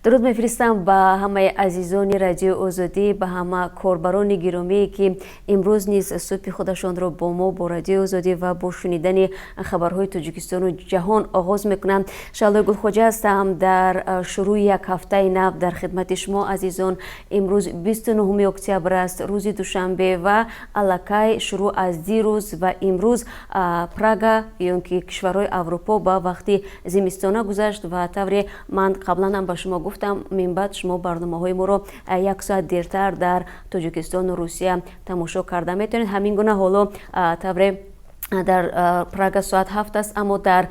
Дуруд мефиристам ба ҳамаи азизони Радиои Озодӣ, ба ҳама корбарони гиромие, ки имрӯз низ субҳи худашонро бо мо, бо Радиои Озодӣ ва бо шунидани хабарҳои Тоҷикистону ҷаҳон оғоз мекунанд. Шаҳлои Гулхоҷа ҳастам, дар шурӯи як ҳафтаи нав дар хидмати шумо азизон. Имрӯз 29 октябр аст, рӯзи душанбе, ва аллакай шурӯъ аз дирӯз ва имрӯз Прага ё ки кишварҳои Аврупо ба вақти зимистона гузашт. Ва тавре ман қаблан ҳам ба шумо гуфтам, минбаъд шумо барномаҳои моро як соат дертар дар Тоҷикистону Русия тамошо карда метавонед. Ҳамин гуна ҳоло тавре дар Прага соат 7 аст, аммо дар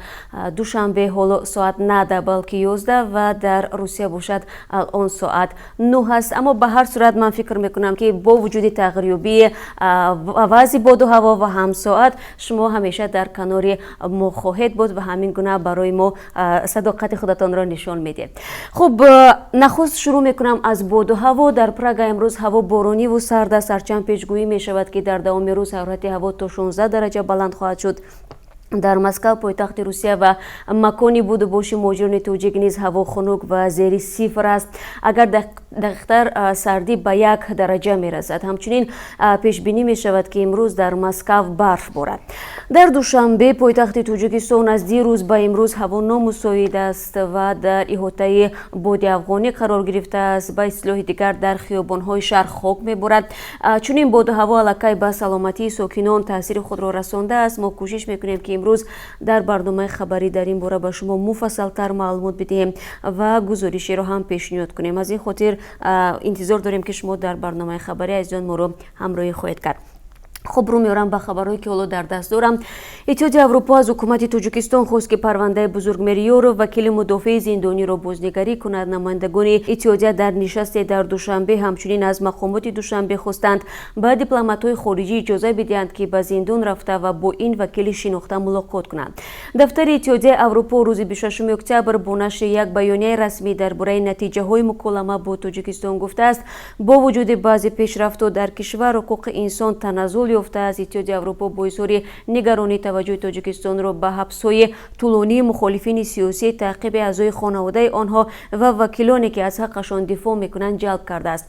Душанбе ҳоло соат на 10, балки 11 ва дар Русия бошад, алон соат 9 аст. Аммо ба ҳар сурат ман фикр мекунам, ки бо вуҷуди тағйирёбии вазъи боду ҳаво ва ҳам соат, шумо ҳамеша дар канори мо хоҳед буд ва ҳамин гуна барои мо садоқати худатонро нишон медиҳед. Хуб, нахуст шурӯъ мекунам аз боду ҳаво. Дар Прага имрӯз ҳаво борониву сард аст, ҳарчанд пешгӯӣ мешавад, ки дар давоми рӯз ҳарорати ҳаво то 16 дараҷа баланд хоҳад шуд. Дар Москав, пойтахти Русия ва макони будубоши муҳоҷирони тоҷик низ ҳаво хунук ва зери сифр аст, агар дақиқтар, сардӣ ба 1 дараҷа мерасад. Ҳамчунин пешбинӣ мешавад, ки имрӯз дар Москав барф борад. Дар Душанбе, пойтахти Тоҷикистон, аз дирӯз ба имрӯз ҳаво номусоид аст ва дар иҳотаи боди афғонӣ қарор гирифтааст. Ба истилоҳи дигар, дар хиёбонҳои шаҳр хок меборад. Чунин боду ҳаво аллакай ба саломатии сокинон таъсири худро расондааст. Мо кӯшиш мекунем, ки имрӯз дар барномаи хабарӣ дар ин бора ба шумо муфассалтар маълумот бидиҳем ва гузоришеро ҳам пешниҳод кунем. Аз ин хотир интизор дорем, ки шумо дар барномаи хабарӣ, азизон, моро ҳамроҳӣ хоҳед кард. Хуб, рӯ меорам ба хабарҳое, ки ҳоло дар даст дорам. Иттиҳоди Аврупо аз ҳукумати Тоҷикистон хост, ки парвандаи Бузургмеҳр Ёров, вакили мудофеи зиндониро, бознигарӣ кунад. Намояндагони иттиҳодия дар нишасте дар Душанбе ҳамчунин аз мақомоти Душанбе хостанд, ба дипломатҳои хориҷӣ иҷоза бидиҳанд, ки ба зиндон рафта ва бо ин вакили шинохта мулоқот кунанд. Дафтари Иттиҳодияи Аврупо рӯзи 26 октябр бо нашри як баёнияи расмӣ дар бораи натиҷаҳои муколама бо Тоҷикистон гуфтааст, бо вуҷуди баъзе пешрафтҳо дар кишвар, ҳуқуқи инсон таназзул ёфтааст. Иттиҳоди Аврупо бо изҳори нигаронӣ таваҷҷӯҳи Тоҷикистонро ба ҳабсҳои тӯлонии мухолифини сиёсӣ, таъқиби аъзои хонаводаи онҳо ва вакилоне, ки аз ҳаққашон дифоъ мекунанд, ҷалб кардааст.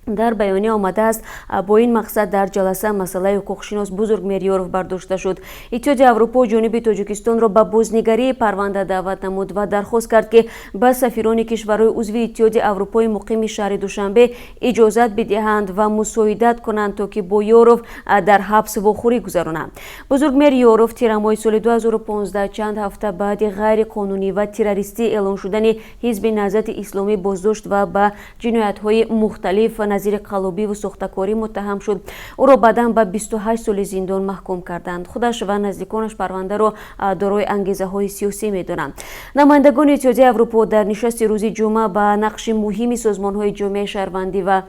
Дар баёния омадааст, бо ин мақсад дар ҷаласа масъалаи ҳуқуқшинос Бузургмеҳр Ёров бардошта шуд. Иттиҳоди Аврупо ҷониби Тоҷикистонро ба бознигарии парванда даъват намуд ва дархост кард, ки ба сафирони кишварҳои узви Иттиҳоди Аврупои муқими шаҳри Душанбе иҷозат бидиҳанд ва мусоидат кунанд, то ки бо Ёров дар ҳабс вохӯрӣ гузаронанд. Бузургмеҳр Ёров тирамоҳи соли 2015, чанд ҳафта баъди ғайриқонунӣ ва террористӣ эълон шудани Ҳизби Наҳзати Исломӣ, боздошт ва ба ҷиноятҳои мухталиф назири қаллобиву сохтакорӣ муттаҳам шуд. Ӯро баъдан ба 28 соли зиндон маҳкум карданд. Худаш ва наздиконаш парвандаро дорои ангезаҳои сиёсӣ медонанд. Намояндагони Иттиҳодияи Аврупо дар нишасти рӯзи ҷумъа ба нақши муҳими созмонҳои ҷомеаи шаҳрвандӣ ва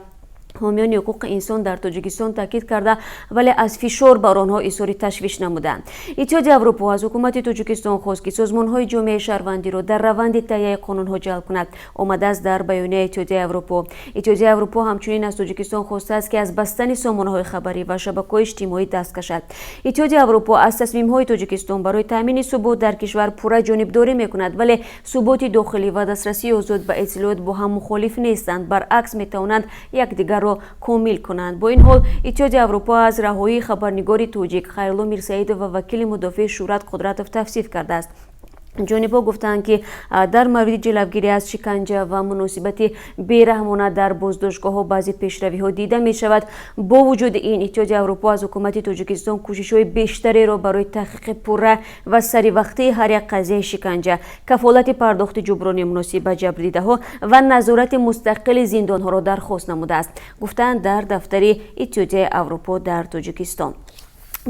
ҳомиёни ҳуқуқи инсон дар Тоҷикистон таъкид карда, вале аз фишор бар онҳо изҳори ташвиш намуданд. Иттиҳоди Аврупо аз ҳукумати Тоҷикистон хост, ки созмонҳои ҷомеаи шаҳрвандиро дар раванди таҳияи қонунҳо ҷалб кунад, омадааст дар баёнияи Иттиҳодияи Аврупо. Иттиҳодияи Аврупо ҳамчунин аз Тоҷикистон хостааст, ки аз бастани сомонаҳои хабарӣ ва шабакаҳои иҷтимоӣ даст кашад. Иттиҳоди Аврупо аз тасмимҳои Тоҷикистон барои таъмини субот дар кишвар пурра ҷонибдорӣ мекунад, вале суботи дохилӣ ва дастрасии озод ба иттилоот бо ҳам мухолиф нестанд, баръакс, метавонанд якдигарро комил кунанд. Бо ин ҳол, Иттиҳоди Аврупо аз раҳоии хабарнигори тоҷик Хайрулло Мирсаидов ва вакили мудофеи Шӯҳрат Қудратов тавсиф кардааст. Ҷонибҳо гуфтанд, ки дар мавриди ҷилавгирӣ аз шиканҷа ва муносибати бераҳмона дар боздоштгоҳҳо баъзе пешравиҳо дида мешавад. Бо вуҷуди ин, Иттиҳоди Аврупо аз ҳукумати Тоҷикистон кӯшишҳои бештареро барои таҳқиқи пурра ва саривақтии ҳар як қазияи шиканҷа, кафолати пардохти ҷуброни муносиб ба ҷабрдидаҳо ва назорати мустақили зиндонҳоро дархост намудааст, гуфтанд дар дафтари Иттиҳодияи Аврупо дар Тоҷикистон.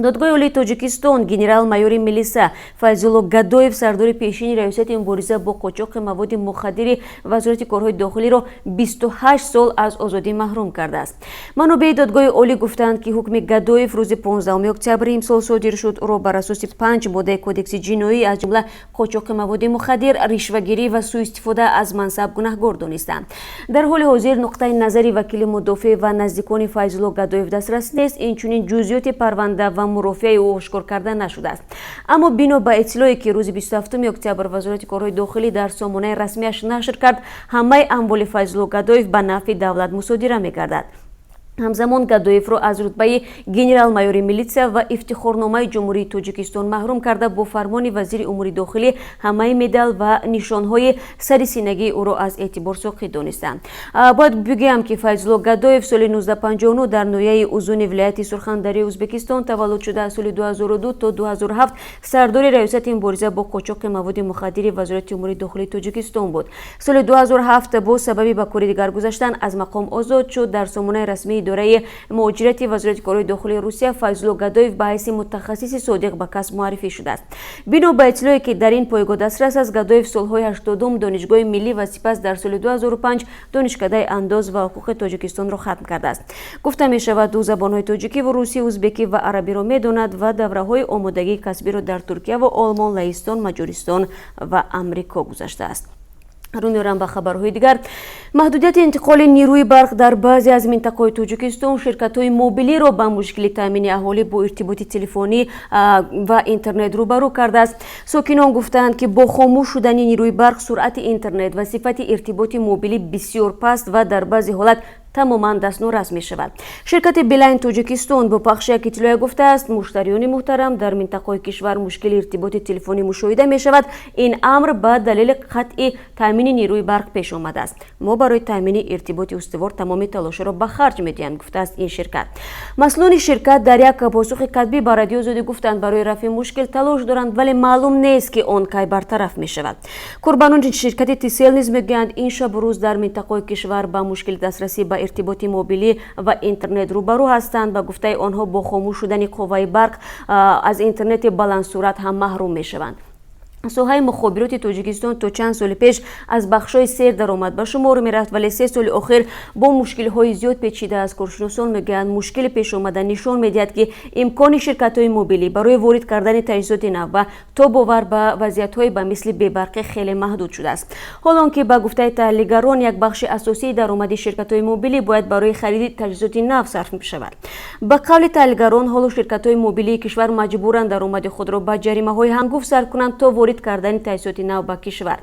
Додгоҳи Олии Тоҷикистон генерал-майори милиса Файзулло Гадоев, сардори пешини Раёсати мубориза бо қочоқи маводи мухаддири Вазорати корҳои дохилиро 28 сол аз озодӣ маҳрум кардааст. Манобеи Додгоҳи Олӣ гуфтанд, ки ҳукми Гадоев рӯзи 15 октябри имсол содир шуд. Ӯро бар асоси панҷ моддаи Кодекси ҷиноӣ, аз ҷумла қочоқи маводи мухаддир, ришвагирӣ ва сӯистифода аз мансаб гунаҳгор донистанд. Дар ҳоли ҳозир нуқтаи назари вакили мудофеъ ва наздикони Файзулло Гадоев дастрас нест. Инчунин ҷузъиёти парванда ва ва мурофиаи ӯ ошкор карда нашудааст. Аммо бино ба иттилое, ки рӯзи 27 октябр Вазорати корҳои дохилӣ дар сомонаи расмиаш нашр кард, ҳамаи амволи Файзулло Гадоев ба нафъи давлат мусодира мегардад. Ҳамзамон Гадоевро аз рутбаи генерал-майори милитсия ва Ифтихорномаи Ҷумҳурии Тоҷикистон маҳрум карда, бо фармони вазири умури дохилӣ ҳамаи медал ва нишонҳои сари синагии ӯро аз эътибор соқит донистанд. Бояд бигӯям, ки Файзулло Гадоев соли 1959 дар ноҳияи Узуни вилояти Сурхандарии Ӯзбекистон таваллуд шуда, аз соли 2002 то 2007 сардори Раёсати мубориза бо қочоқи маводи мухаддири Вазорати умури дохилии Тоҷикистон буд. Соли 2007 бо сабаби ба кори дигар гузаштан аз мақом озод шуд. Дар сомонаи расмии идораи муҳоҷирати Вазорати корҳои дохилии Русия Файзулло Гадоев ба ҳайси мутахассиси содиқ ба касб муаррифӣ шудааст. Бино ба иттилое, ки дар ин пойгоҳ дастрас аст, Гадоев солҳои 80-ум Донишгоҳи миллӣ ва сипас дар соли 2005 Донишкадаи андоз ва ҳуқуқи Тоҷикистонро хатм кардааст. Гуфта мешавад, ӯ забонҳои тоҷикиву русӣ, узбекӣ ва арабиро медонад ва давраҳои омодагии касбиро дар Туркия ва Олмон, Лаҳистон, Маҷористон ва Амрико гузаштааст. Рӯ меорам ба хабарҳои дигар. Маҳдудияти интиқоли нерӯи барқ дар баъзе аз минтақаҳои Тоҷикистон ширкатҳои мобилиро ба мушкили таъмини аҳолӣ бо иртиботи телефонӣ ва интернет рӯбарӯ кардааст. Сокинон гуфтаанд, ки бо хомӯш шудани нерӯи барқ суръати интернет ва сифати иртиботи мобилӣ бисёр паст ва дар баъзе ҳолат тамоман дастнорас мешавад. Ширкати Билайн Тоҷикистон бо пахши як иттилоя гуфтааст: «Муштариёни муҳтарам, дар минтақаҳои кишвар мушкили иртиботи телефонӣ мушоҳида мешавад. Ин амр ба далели қатъи таъмини нерӯи барқ пеш омадааст. Мо барои таъмини иртиботи устувор тамоми талошҳоро ба харҷ медиҳем», гуфтааст ин ширкат. Масъулони ширкат дар як посухи катбӣ ба Радиои Озодӣ гуфтанд, барои рафъи мушкил талош доранд, вале маълум нест, ки он кай бартараф мешавад. Корбанони ширкати Тисел низ мегӯянд, ин шабу рӯз дар минтақаҳои кишвар ба мушкили дастрасӣ ба иртиботи мобилӣ ва интернет рӯбарӯ ҳастанд. Ба гуфтаи онҳо, бо хомӯш шудани қувваи барқ аз интернети баландсуръат ҳам маҳрум мешаванд. Соҳаи мухобироти Тоҷикистон то чанд соли пеш аз бахшҳои сердаромад ба шумор мерафт, вале 3 соли охир бо мушкилиҳои зиёд печидааст. Коршиносон мегӯянд, мушкили пешомада нишон медиҳад, ки имкони ширкатҳои мобилӣ барои ворид кардани таҷҳизоти нав ва тобовар ба вазъиятҳои ба мисли бебарқӣ хеле маҳдуд шудааст. Ҳоло он ки, ба гуфтаи таҳлилгарон, як бахши асосии даромади ширкатҳои мобилӣ бояд барои хариди таҷҳизоти нав сарф шавад. Ба қавли таҳлилгарон, ҳоло ширкатҳои мобилии кишвар маҷбуранд даромади худро ба ҷаримаҳои ҳангуфт сарф кунанд то ворид кардани таҷҳизоти нав ба кишвар.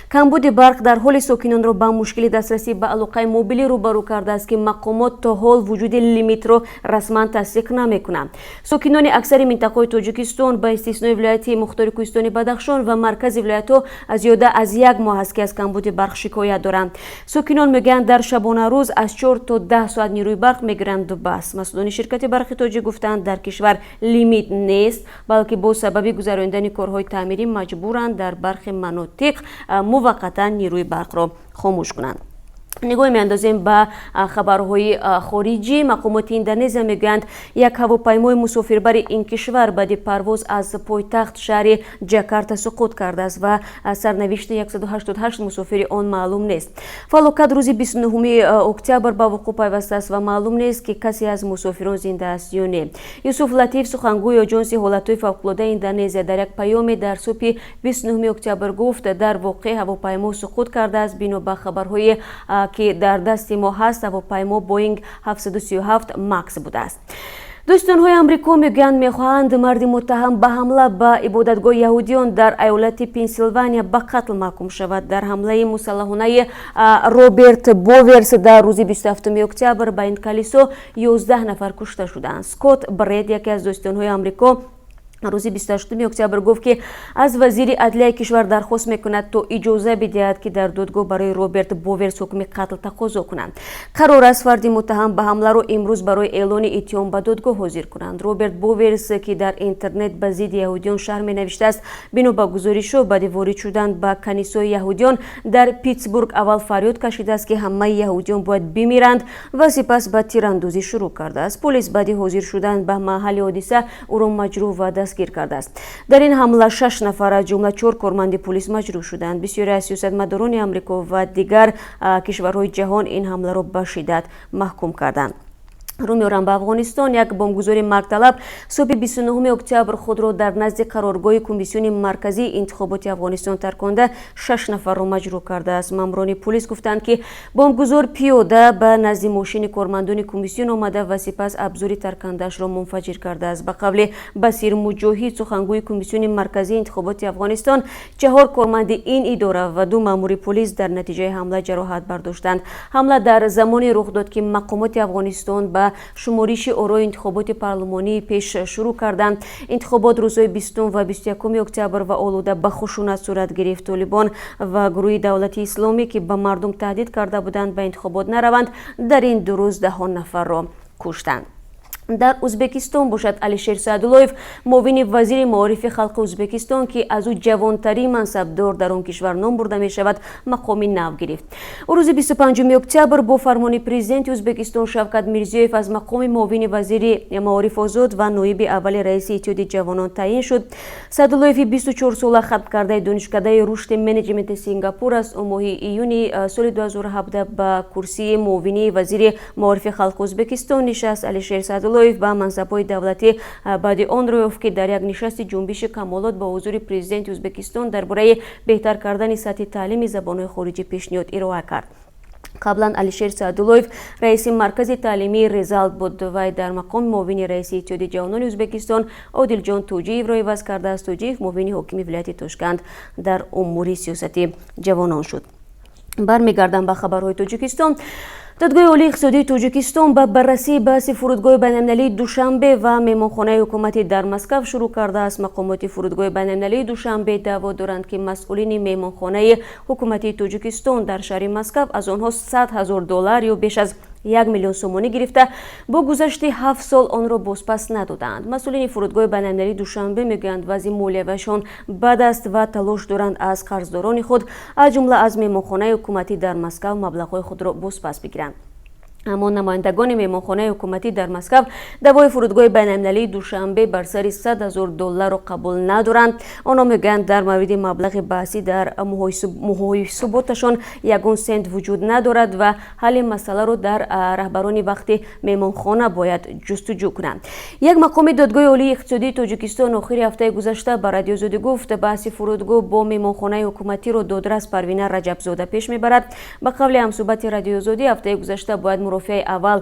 Камбуди барқ дар ҳоле сокинонро ба мушкили дастрасӣ ба алоқаи мобилӣ рӯбарӯ кардааст, ки мақомот то ҳол вуҷуди лимитро расман тасдиқ намекунанд. Сокинони аксари минтақаҳои Тоҷикистон, ба истиснои вилояти мухтори кӯҳистони Бадахшон ва маркази вилоятҳо, зиёда аз як моҳ аст, ки аз камбуди барқ шикоят доранд. Сокинон мегӯянд, дар шабонарӯз аз 4 то 10 соат нерӯи барқ мегиранду бас. Масъулони ширкати барқи тоҷик гуфтаанд, дар кишвар лимит нест, балки бо сабаби гузаронидани корҳои таъмирӣ маҷбуранд дар бархе манотиқ муваққатан нерӯи барқро хомӯш кунанд. Нигоҳ меандозем ба хабарҳои хориҷӣ. Мақомоти Индонезия мегӯянд, як ҳавопаймои мусофирбари ин кишвар баъди парвоз аз пойтахт, шаҳри Ҷакарта, суқут кардааст ва сарнавишти 188 мусофири он маълум нест. Фалокат рӯзи 29 октябр ба вуқӯъ пайвастааст ва маълум нест, ки касе аз мусофирон зинда аст ё не. Юсуф Латиф, сухангӯи Оҷонси ҳолатҳои фавқулодаи Индонезия, дар як паёме дар субҳи 29 октябр гуфт: «Дар воқеъ ҳавопаймо суқут кардааст. Бино ба хабарҳое, ки дар дасти мо ҳаст, ҳавопаймо Боинг 737 Макс будааст». Дӯстонҳои Амрико мегӯянд, мехоҳанд марди муттаҳам ба ҳамла ба ибодатгоҳи яҳудиён дар айолати Пенсилвания ба қатл маҳкум шавад. Дар ҳамлаи мусаллаҳонаи Роберт Боверс дар рӯзи 27 октябр ба ин калисо 11 нафар кушта шуданд. Скотт Бред, яке аз дӯстонҳои Амрико, рӯзи 28 октябр гуфт, ки аз вазири адлияи кишвар дархост мекунад, то иҷоза бидиҳад, ки дар додгоҳ барои Роберт Боверс ҳукми қатл тақозо кунанд. Қарор аст фарди муттаҳам ба ҳамларо имрӯз барои эълони иттиҳом ба додгоҳ ҳозир кунанд. Роберт Боверс, ки дар интернет ба зидди яҳудиён шарҳ менавиштааст, бино ба гузоришҳо, баъди ворид шудан ба канисои яҳудиён дар Питсбург аввал фарёд кашидааст, ки ҳамаи яҳудиён бояд бимиранд, ва сипас ба тирандозӣ шурӯъ кардааст. Полис баъди ҳозир шудан ба маҳалли ҳодиса ӯро маҷрӯҳ ва дастгир кардааст. Дар ин ҳамла шаш нафар, аз ҷумла чор корманди полис, маҷрӯҳ шуданд. Бисёре аз сиёсатмадорони Амрико ва дигар кишварҳои ҷаҳон ин ҳамларо ба шиддат маҳкум карданд. Рӯ меорам ба Афғонистон. Як бомбгузори маргталаб субҳи 29 октябр худро дар назди қароргоҳи Комиссиони марказии интихоботи Афғонистон тарконда, шаш нафарро маҷрӯҳ кардааст. Мамурони пулис гуфтанд, ки бомбгузор пиёда ба назди мошини кормандони комиссион омада ва сипас абзори таркандаашро мунфаҷир кардааст. Ба қавли Басир Муҷоҳид, сухангӯи Комиссиони марказии интихоботи Афғонистон, чаҳор корманди ин идора ва ду маъмури полис дар натиҷаи ҳамла ҷароҳат бардоштанд. Ҳамла дар замоне рух дод, ки мақомоти Афғонистон ба шумориши орои интихоботи парлумонии пеш шурӯъ карданд. Интихобот рӯзҳои 20 ва 21 октябр ва олуда ба хушунат сурат гирифт. Толибон ва гурӯҳи Давлати Исломӣ, ки ба мардум таҳдид карда буданд ба интихобот нараванд, дар ин ду рӯз даҳон нафарро куштанд. Дар Ӯзбекистон бошад, Алишер Саъдуллоев, муовини вазири маорифи халқи Ӯзбекистон, ки аз ӯ ҷавонтарин мансабдор дар он кишвар ном бурда мешавад, мақоми нав гирифт. Ӯ рӯзи 25 октябр бо фармони президенти Ӯзбекистон Шавкат Мирзиёев аз мақоми муовини вазири маориф озод ва ноиби аввали раиси Иттиҳоди ҷавонон таъин шуд. Саъдуллоеви 24сола хатмкардаи Донишкадаи рушди менеҷменти Сингапур аст. Ӯ моҳи июни соли 2017 ба курсии муовини вазири маорифи халқи Ӯзбекистон нишаст. Алишер Саъдуллоев ба мансабҳои давлатӣ баъди он рӯ ёфт, ки дар як нишасти ҷунбиши Камолот бо ҳузури президенти Ӯзбекистон дар бораи беҳтар кардани сатҳи таълими забонҳои хориҷӣ пешниҳод ироа кард. Қаблан Алишер Саъдуллоев раиси маркази таълимии Резалт буд. Вай дар мақоми муовини раиси Иттиҳоди ҷавонони Ӯзбекистон Одилҷон Тоҷиевро иваз кардааст. Тоҷиев муовини ҳокими вилояти Тошканд дар умури сиёсати ҷавонон шуд. Бармегардам ба хабарҳои Тоҷикистон. Додгоҳи олии иқтисодии Тоҷикистон ба баррасии баҳси фурудгоҳи байналмилалии Душанбе ва меҳмонхонаи ҳукуматӣ дар Москав шурӯъ кардааст. Мақомоти фурудгоҳи байналмилалии Душанбе даъво доранд, ки масъулини меҳмонхонаи ҳукуматии Тоҷикистон дар шаҳри Москав аз онҳо 100 000 доллар ё беш аз 1 миллион сомонӣ гирифта, бо гузашти 7 сол онро бозпас надодаанд. Масъулини фурудгоҳи байналмилалии Душанбе мегӯянд, вазъи молиявиашон бад аст ва талош доранд аз қарздорони худ, аз ҷумла аз меҳмонхонаи ҳукуматӣ дар Москав, маблағҳои худро бозпас бигиранд. Аммо намояндагони меҳмонхонаи ҳукуматӣ дар Москав даъвои фурудгоҳи байналмилалии Душанбе бар сари 100 000 долларро қабул надоранд. Онҳо мегӯянд, дар мавриди маблағи баҳсӣ дар муҳосиботашон ягон сент вуҷуд надорад ва ҳалли масъаларо дар раҳбарони вақти меҳмонхона бояд ҷустуҷӯ кунанд. Як мақоми Додгоҳи олии иқтисодии Тоҷикистон охири ҳафтаи гузашта ба Радиои Озодӣ гуфт, баҳси фурудгоҳ бо меҳмонхонаи ҳукуматиро додрас Парвина Раҷабзода пеш мебарад. Ба қавли ҳамсӯҳбати Радиои Озодӣ, ҳафтаи гузашта бояд мурофиаи аввал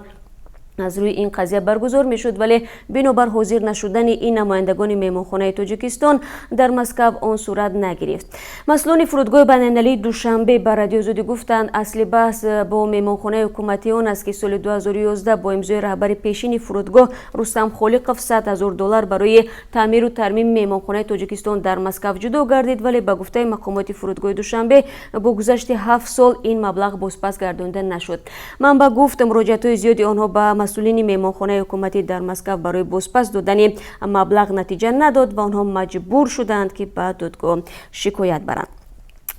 аз рӯи ин қазия баргузор мешуд, вале бинобар ҳозир нашудани ин намояндагони меҳмонхонаи Тоҷикистон дар Москав он сурат нагирифт. Масъулони фурудгоҳи байналмилалии Душанбе ба Радиои Озодӣ гуфтанд, асли баҳс бо меҳмонхонаи ҳукуматӣ он аст, ки соли 2011 бо имзои раҳбари пешини фурудгоҳ Рустам Холиқов 100 000 доллар барои таъмиру тармими меҳмонхонаи Тоҷикистон дар Москав ҷудо гардид, вале ба гуфтаи мақомоти фурудгоҳи Душанбе бо гузашти 7 сол ин маблағ бозпас гардонида нашуд. Манбаъ гуфт, муроҷиатҳои зиёди онҳо ба масъулини меҳмонхонаи ҳукуматӣ дар Москав барои бозпас додани маблағ натиҷа надод ва онҳо маҷбур шуданд, ки ба додгоҳ шикоят баранд.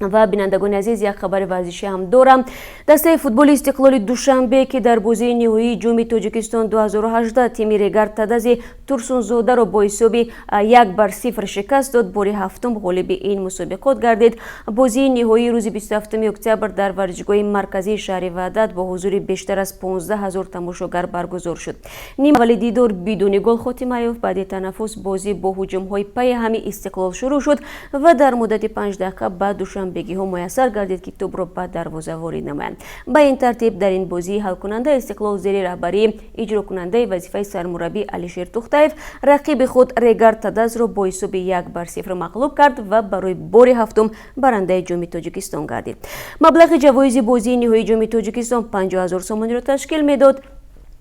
Ва, бинандагони азиз, як хабари варзишӣ ҳам дорам. Дастаи футболи Истиқлоли Душанбе, ки дар бозии ниҳоии Ҷоми Тоҷикистон 2018 тими Регар Тадази Турсунзодаро бо ҳисоби 1-0 шикаст дод, бори ҳафтум ғолиби ин мусобиқот гардид. Бозии ниҳоии рӯзи 27 октябр дар варзишгоҳи марказии шаҳри Ваҳдат бо ҳузури бештар аз 15 ҳазор тамошогар баргузор шуд. Нимаи аввали дидор бидуни гол хотима ёфт. Баъди танаффус бозӣ бо ҳуҷумҳои пайи ҳами Истиқлол шурӯъ шуд ва дар муддати 5 дақиқа ба душанбегиҳо муяссар гардид, ки тӯбро ба дарвоза ворид намоянд. Ба ин тартиб, дар ин бозии ҳалкунанда Истиқлол зери раҳбарии иҷрокунандаи вазифаи сармураббӣ Алишер Тухтаев рақиби худ Регар Тадазро бо ҳисоби 1-0 мағлуб кард ва барои бори ҳафтум барандаи Ҷоми Тоҷикистон гардид. Маблағи ҷавоизи бозии ниҳоии Ҷоми Тоҷикистон 50 000 сомониро ташкил медод.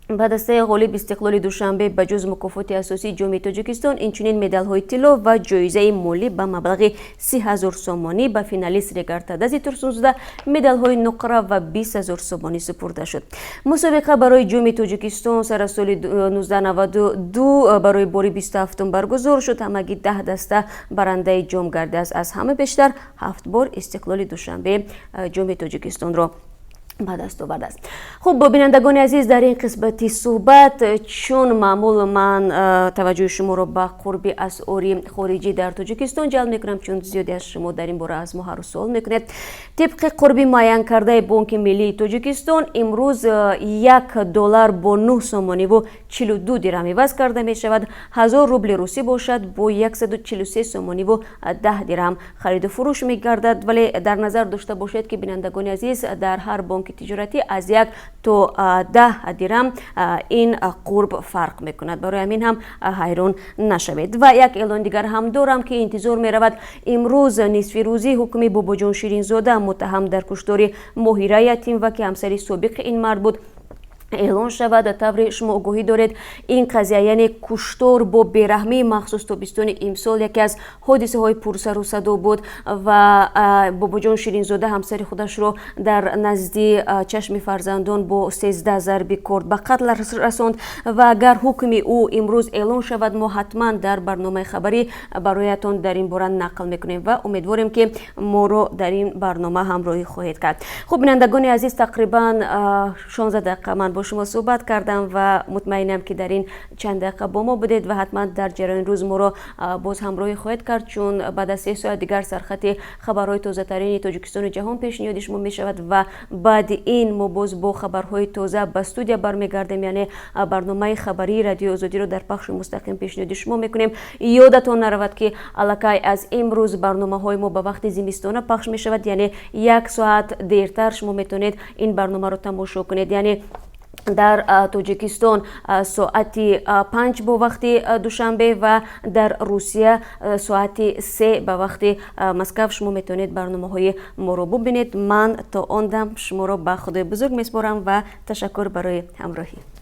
Ба дастаи ғолиб Истиқлоли Душанбе ба ҷуз мукофоти асосии Ҷоми Тоҷикистон инчунин медалҳои тилло ва ҷоизаи молӣ ба маблағи 30 000 сомонӣ, ба финалист Регар Тадази Турсунзода медалҳои нуқра ва 20 000 сомонӣ супурда шуд. Мусобиқа барои Ҷоми Тоҷикистон сар аз соли 1992 барои бори 27-ум баргузор шуд. Ҳамагӣ 10 даста барандаи ҷом гардидааст. Аз ҳама бештар ҳафт бор Истиқлоли Душанбе Ҷоми Тоҷикистонро Ба даст овардааст. Хуб, бинандагони азиз, дар ин қисмати суҳбат, чун маъмул, ман таваҷҷӯҳи шуморо ба қурби асъори хориҷӣ дар Тоҷикистон ҷалб мекунам, чун зиёде аз шумо дар ин бора аз мо ҳар рӯз суол мекунед. Тибқи қурби муайянкардаи Бонки миллии Тоҷикистон, имрӯз 1 доллар бо 9 сомониву 42 дирам иваз карда мешавад. 1000 рубли русӣ бошад, бо 143 сомониву 10 дирам хариду фурӯш мегардад. Вале дар назар дошта бошед, ки, бинандагони азиз, дар ҳар бонки тиҷоратӣ аз 1 то 10 дирам ин қурб фарқ мекунад. Барои ҳамин ҳам ҳайрон нашавед. Ва як эълон дигар ҳам дорам, ки интизор меравад, имрӯз нисфирӯзӣ ҳукми Бобоҷон Ширинзода, муттаҳам дар куштори Моҳира Ятимова, ки ҳамсари собиқи ин мард буд, эълон шавад. Тавре шумо огоҳӣ доред, ин қазия, яъне куштор бо бераҳмии махсус, тобистони имсол яке аз ҳодисаҳои пурсару садо буд ва Бобоҷон Ширинзода ҳамсари худашро дар назди чашми фарзандон бо 13 зарби корд ба қатл расонд. Ва агар ҳукми ӯ имрӯз эълон шавад, мо ҳатман дар барномаи хабарӣ бароятон дар ин бора нақл мекунем ва умедворем, ки моро дар ин барнома ҳамроҳӣ хоҳед кард. Хуб, бинандагони азиз, тақрибан 16 дақиқа ман бо шумо суҳбат кардам ва мутмаинам, ки дар ин чанд дақиқа бо мо будед ва ҳатман дар ҷараёни рӯз моро боз ҳамроҳӣ хоҳед кард, чун баъд аз 3 соат дигар сархати хабарҳои тозатарини Тоҷикистону ҷаҳон пешниҳоди шумо мешавад. Ва баъди ин мо боз бо хабарҳои тоза ба студия бармегардем, яъне барномаи хабарии Радиои Озодиро дар пахши мустақим пешниҳоди шумо мекунем. Ёдатон наравад, ки аллакай аз имрӯз барномаҳои мо ба вақти зимистона пахш мешавад, яъне як соат дертар шумо метавонед ин барномаро тамошо кунед. Яъне дар Тоҷикистон соати 5 бо вақти Душанбе ва дар Русия соати 3 ба вақти Москав шумо метавонед барномаҳои моро бубинед. Ман то он дам шуморо ба Худои бузург месупорам ва ташаккур барои ҳамроҳӣ.